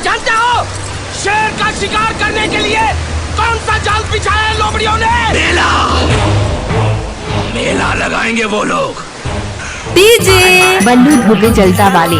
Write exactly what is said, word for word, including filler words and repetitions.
जानते हो शेर का शिकार करने के लिए कौन सा जाल बिछाया है लोमड़ियों ने? मेला, मेला लगाएंगे वो लोग। डीजे बल्लू धोबे जलता वाले।